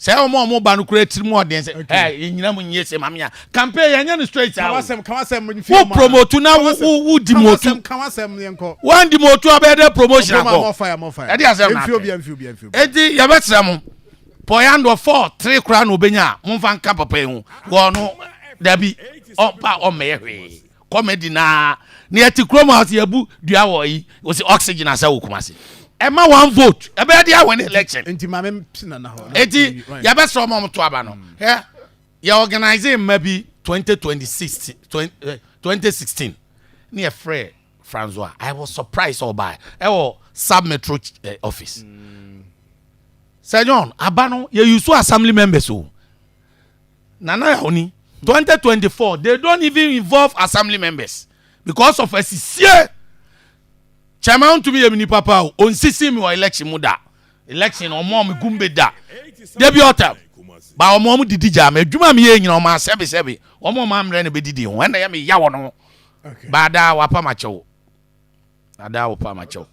Sɛ ɔmo a ɔmo ba no kura tiri mu ɔden sɛ ɛ yɛnyina mu nyie sɛ maame a campaign yɛnyɛ no straight saa o. Wo promote na wo wo demote. Wɔn demote abɛyɛ dɛ promotion akɔ. Ɛde asɛm na atɛ. Eti yɛbɛsrɛ mo pɔyandɔ 4 3 koraa na obenya a momfa nka papa yi ho. Wɔn no dabi, ɔmpa ɔmmɛyɛ hwee, comedy na yɛte kurom a ɔsɛ yɛbu dua wɔ yi, ɔsɛ oxygen asa wɔ Kumase, ɛma one vote ɛbɛyɛ de awin election. Nti maame si nana hɔ. Eti yɛbɛsrɛ ɔmo a ɔmo to aba no ɛ yɛ organize mma bi 2026, 2016 ne yɛfrɛ Francois. I was surprised ɔbaa ɛwɔ sub metro office. Sir John, aba no yɛ use assembly members o. Nana Yahoni, 2024 they don't even involve assembly members because of asisie. Chairman ntumi yɛ mi nipa pa o, onsisi mi wɔ election mu da, election ɔmo ɔmo gumbe da debi ɔta ba ɔmo didi gya mi adwuma mi yɛ nyina, ɔmo asɛbi sɛbi ɔmo amrɛ na bɛ didi ho, ɛna yɛ mi ya wɔ no. Baada wapa ma kyɛw, ada wapa ma kyɛw.